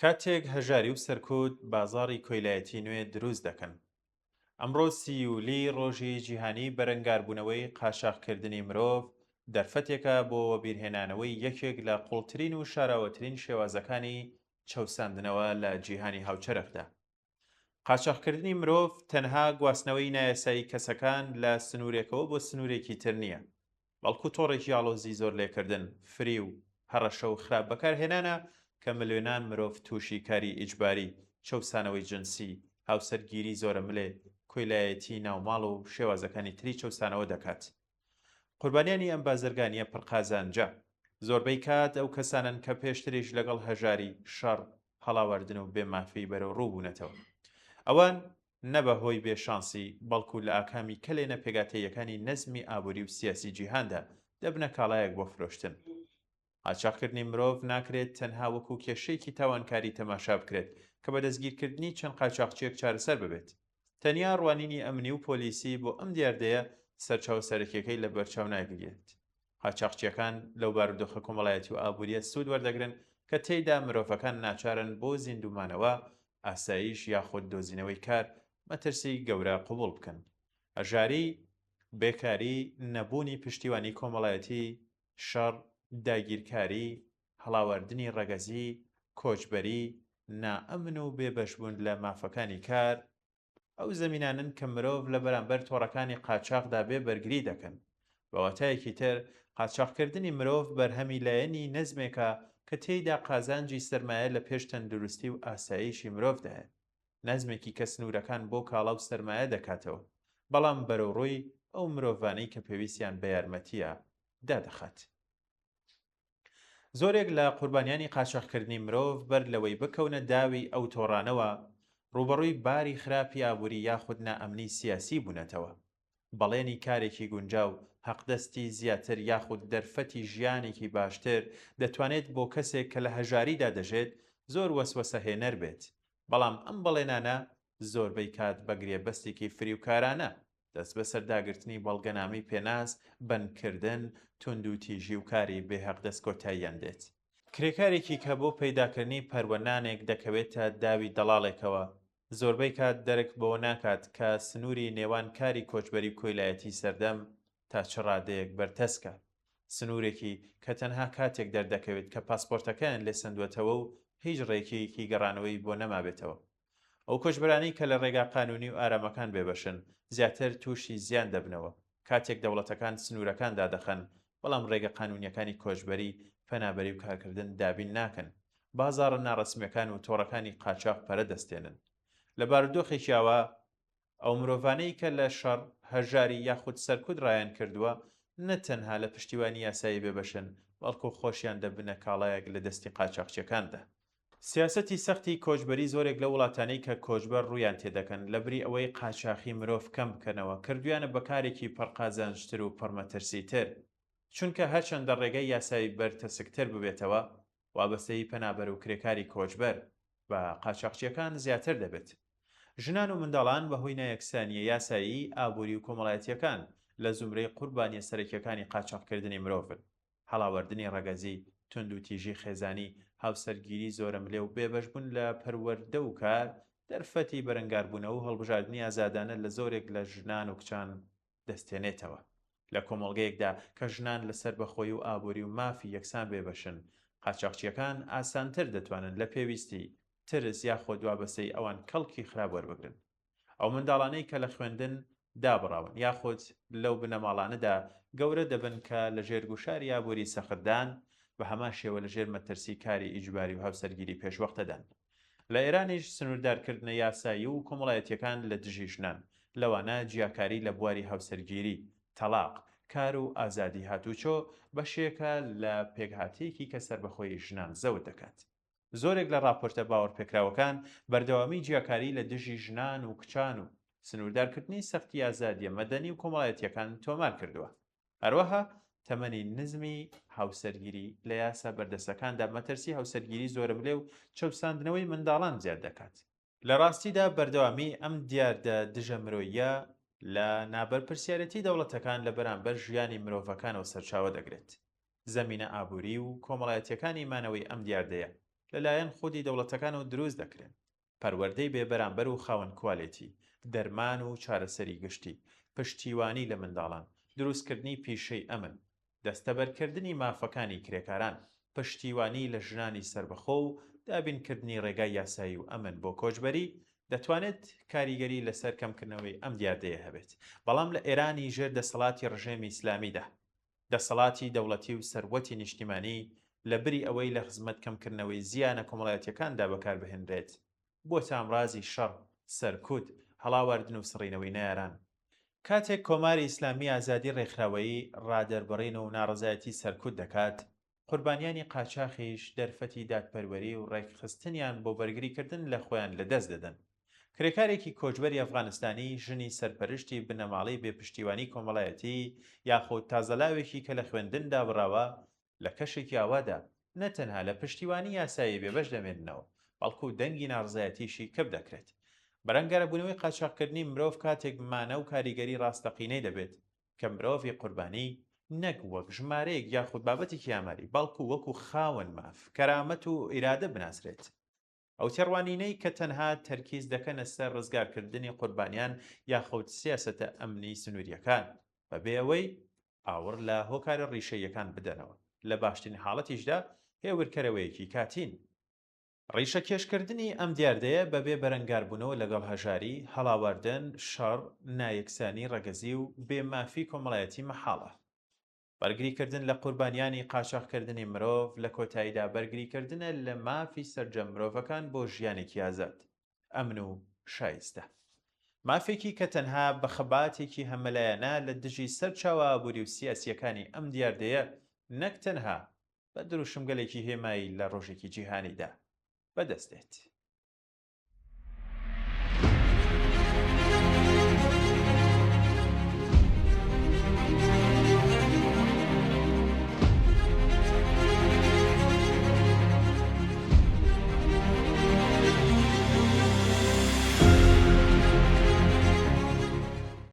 کاتێک هەژاری و سەرکوت بازاڕی کۆیلایەتی نوێ دروست دەکەن. ئەمڕۆ سیولی ڕۆژی جیهانی بەرەنگاربوونەوەی قاچاخکردنی مرۆڤ، دەرفەتێکە بۆ وەبیرهێنانەوەی یەکێک لە قوڵترین و شاراوەترین شێوازەکانی چەوساندنەوە لە جیهانی هاوچەرخدا. قاچاخکردنی مرۆڤ تەنها گواستنەوەی نایاسایی کەسەکان لە سنوورێکەوە بۆ سنوورێکی تر نییە، بەڵکو تۆڕێکی ئاڵۆزی زۆرلێکردن، فریو، هەڕەشە و خراپ بەکارهێنانە کە ملیۆنان مرۆڤ تووشی کاری ئیجباری، چەوسانەوەی جنسی، هاوسەرگیری زۆرەملێ، کۆیلایەتی ناوماڵ و شێوازەکانی تری چەوسانەوە دەکات. قوربانیانی ئەم بازرگانییە پڕقازانجە، زۆربەی کات ئەو کەسانەن کە پێشتریش لەگەڵ هەژاری، شەڕ، هەڵاواردن و بێ مافی بەرەوڕوو بوونەتەوە. ئەوان نە بە هۆی بێ شانسی، بەڵکو لە ئاکامی کەلێنە پێکهاتەییەکانی نەزمی ئابووری و سیاسی جیهاندا دەبنە کاڵایەک بۆ فرۆشتن. قاچاخکردنی مرۆڤ ناکرێت تەنها وەکو کێشەیەکی تاوانکاری تەماشا بکرێت کە بە دەستگیرکردنی چەند قاچاخچییەک چارەسەر ببێت. تەنیا ڕوانینی ئەمنی و پۆلیسی بۆ ئەم دیاردەیە سەرچاوە سەرەکییەکەی لەبەرچاو ناگیرێت. قاچاخچییەکان لەو بارودۆخە کۆمەڵایەتی و ئابوورییە سوود وەردەگرن کە تێیدا مرۆڤەکان ناچارن بۆ زیندوومانەوە، ئاسایش یاخود دۆزینەوەی کار مەترسی گەورە قبوڵ بکەن. هەژاری، بێکاری، نەبوونی پشتیوانی کۆمەڵایەتی، شەڕ، داگیرکاری، هەڵاواردنی ڕەگەزی، کۆچبەری، نائەمن و بێبەشبوون لە مافەکانی کار، ئەو زەمینانەن کە مرۆڤ لە بەرامبەر تۆڕەکانی قاچاخدا بێ بەرگری دەکەن. بە واتایەکی تر، قاچاخکردنی مرۆڤ بەرهەمی لایەنی نەزمێکە کە تێیدا قازانجی سەرمایە لە پێش تەندروستی و ئاسایشی مرۆڤدایە. نەزمێکی کە سنوورەکان بۆ کاڵا و سەرمایە دەکاتەوە، بەڵام بەرەوڕووی ئەو مرۆڤانەی کە پێویستیان بە یارمەتییە، دادەخات. زۆرێک لە قوربانیانی قاچاخکردنی مرۆڤ بەر لەوەی بکەونە داوی ئەو تۆڕانەوە، ڕووبەڕووی باری خراپی ئابووری یاخود نائەمنی سیاسی بوونەتەوە. بەڵێنی کارێکی گونجاو، حەقدەستی زیاتر یاخود دەرفەتی ژیانێکی باشتر دەتوانێت بۆ کەسێک کە لە هەژاریدا دەژێت زۆر وەسوەسەهێنەر بێت، بەڵام ئەم بەڵێنانە زۆربەی کات بە گرێبەستێکی فریوکارانە دەستبەسەرداگرتنی بەڵگەنامەی پێناس، بەندکردن، توندوتیژی و کاری بێ هەقدەست کۆتاییان دێت. کرێکارێکی کە بۆ پەیداکردنی پەروە نانێک دەکەوێتە داوی دەڵاڵێکەوە، زۆربەی کات دەرک بەوە ناکات کە سنووری نێوان کاری کۆچبەری و کۆیلایەتی سەردەم تا چ ڕادەیەک بەرتەسکە. سنوورێکی کە تەنها کاتێک دەردەکەوێت کە پاسپۆرتەکەیان لێ سەندووەتەوە و هیچ ڕێکیەکی گەڕانەوەی بۆ نەمابێتەوە. ئەو کۆچبەرانەی کە لە ڕێگا قانوونی و ئارامەکان بێبەشن، زیاتر تووشی زیان دەبنەوە کاتێک دەوڵەتەکان سنوورەکان دادەخەن، بەڵام ڕێگە قانوونییەکانی کۆچبەری، پەنابەری و کارکردن دابین ناکەن. بازاڕە ناڕەسمییەکان و تۆڕەکانی قاچاخ پەرە دەستێنن. لە بارودۆخێکی ئاوا، ئەو مرۆڤانەی کە لە شەڕ، هەژاری یاخود سەرکوت ڕایانکردووە، نە تەنها لە پشتیوانی یاسایی بێبەشن، بەڵکو خۆشیان دەبنە کاڵایەک لە دەستی قاچاخچییەکاندا. سیاسەتی سەختی کۆچبەری زۆرێک لەو وڵاتانەی کە کۆچبەر ڕوویان تێدەکەن، لەبری ئەوەی قاچاخی مرۆڤ کەم بکەنەوە، کردوویانە بە کارێکی پڕقازانجتر و پڕمەترسیتر. چونکە هەرچەندە ڕێگای یاسایی بەرتەسکتر ببێتەوە، وابەستەیی پەنابەر و کرێکاری کۆچبەر بە قاچاخچییەکان زیاتر دەبێت. ژنان و منداڵان بەهۆی نایەکسانییە یاسایی، ئابووری و کۆمەڵایەتییەکان لە زومرەی قوربانییە سەرەکییەکانی قاچاخکردنی مرۆڤن. هەڵاواردنی ڕەگەزی، توندوتیژی خێزانی، هاوسەرگیری زۆرەملێ و بێبەشبوون لە پەروەردە و کار، دەرفەتی بەرەنگاربوونەوە و هەڵبژاردنی ئازادانە لە زۆرێک لە ژنان و کچان دەستێنێتەوە. لە کۆمەڵگەیەکدا کە ژنان لە سەربەخۆیی و ئابووری و مافی یەکسان بێبەشن، قاچاخچییەکان ئاسانتر دەتوانن لە پێویستی، ترس یاخود وابەستەیی ئەوان کەڵکی خراپ وەربگرن. ئەو منداڵانەی کە لە خوێندن دابڕاون یاخود لەو بنەماڵانەدا گەورە دەبن کە لە ژێر گوشاری ئابووری سەختدان، بە هەمان شێوە لە ژێر مەترسی کاری ئیجباری و هاوسەرگیری پێشوەختەدان. لە ئێرانیش سنووردارکردنە یاسایی و کۆمەڵایەتییەکان لە دژی ژنان، لەوانە جیاکاری لە بواری هاوسەرگیری، تەڵاق، کار و ئازادی هاتووچۆ، بەشێکە لە پێکهاتەیەکی کە سەربەخۆیی ژنان زەوت دەکات. زۆرێک لە ڕاپۆرتە باوەڕپێکراوەکان بەردەوامی جیاکاری لە دژی ژنان و کچان و سنووردارکردنی سەختی ئازادییە مەدەنی و کۆمەڵایەتییەکان تۆمار کردووە. هەروەها تەمەنی نزمی هاوسەرگیری لە یاسا بەردەستەکاندا مەترسی هاوسەرگیری زۆرەملێ و چەوساندنەوەی منداڵان زیاد دەکات. لە ڕاستیدا بەردەوامی ئەم دیاردە دژە مرۆییە لە نابەرپرسیارێتی دەوڵەتەکان لە بەرامبەر ژیانی مرۆڤەکانەوە سەرچاوە دەگرێت. زەمینە ئابووری و کۆمەڵایەتییەکانی مانەوەی ئەم دیاردەیە. لەلایەن خودی دەوڵەتەکانەوە دروست دەکرێن، پەروەردەی بێ بەرامبەر و خاوەن کوالێتی، دەرمان و چارەسەری گشتی، پشتیوانی لە منداڵان، دروستکردنی پیشەی ئەمن، دەستەبەرکردنی مافەکانی کرێکاران، پشتیوانی لە ژنانی سەربەخۆ و دابینکردنی ڕێگای یاسایی و ئەمن بۆ کۆچبەری، دەتوانێت کاریگەری لەسەر کەمکردنەوەی ئەم دیاردەیە هەبێت. بەڵام لە ئێرانی ژێر دەسەڵاتی ڕژێمی ئیسلامیدا، دەسەڵاتی دەوڵەتی و سەروەتی نیشتیمانی لە بری ئەوەی لە خزمەت کەمکردنەوەی زیانە کۆمەڵایەتیەکاندا بەکاربهێنرێت، بووەتە ئامرازی شەڕ، سەرکوت، هەڵاواردن و سڕینەوەی نەیاران. کاتێک کۆماری ئیسلامی ئازادی ڕێکخراوەیی، ڕادەربڕین و ناڕەزایەتی سەرکوت دەکات، قوربانیانی قاچاخیش دەرفەتی دادپەروەری و ڕێکخستنیان بۆ بەرگریکردن لە خۆیان لەدەست دەدەن. کرێکارێکی کۆچبەری ئەفغانستانی، ژنی سەرپەرشتی بنەماڵەی بێ پشتیوانی کۆمەڵایەتی، یاخود تازەلاوێکی کە لە خوێندن دابڕاوە، لە کەشێکی ئاوادا نە تەنها لە پشتیوانی یاسایی بێبەش دەمێننەوە، بەڵکو دەنگی ناڕزایەتیشی کپ دەکرێت. بەرەنگاربوونەوەی قاچاخکردنی مرۆڤ کاتێک مانا و کاریگەری ڕاستەقینەی دەبێت کە مرۆڤی قوربانی نەک وەک ژمارەیەک یاخود بابەتێکی ئاماری، بەڵکو وەکو خاوەن ماف، کەرامەت و ئیرادە بناسرێت. ئەو تێڕوانینەی کە تەنها تەرکیز دەکەنە سەر ڕزگارکردنی قوربانیان یاخود سیاسەتە ئەمنی سنوورییەکان، بەبێ ئەوەی ئاوڕ لە هۆکارە ڕیشەییەکان بدەنەوە، لە باشترین حاڵەتیشدا هێورکەرەوەیەکی کاتین. ڕیشەکێشکردنی ئەم دیاردەیە بەبێ بەرەنگاربوونەوە لەگەڵ هەژاری، هەڵاواردن، شەڕ، نایەکسانی ڕەگەزی و بێ مافی کۆمەڵایەتی مەحاڵە. بەرگریکردن لە قوربانیانی قاچاخکردنی مرۆڤ لە کۆتاییدا بەرگریکردنە لە مافی سەرجەم مرۆڤەکان بۆ ژیانێکی ئازاد، ئەمن و شایستە. مافێکی کە تەنها بە خەباتێکی هەمەلایەنە لە دژی سەرچاوە ئابووری و سیاسییەکانی ئەم دیاردەیە نەک تەنها بە دروشمگەلێکی هێمایی لە ڕۆژێکی جیهانیدا بەدەست دێت.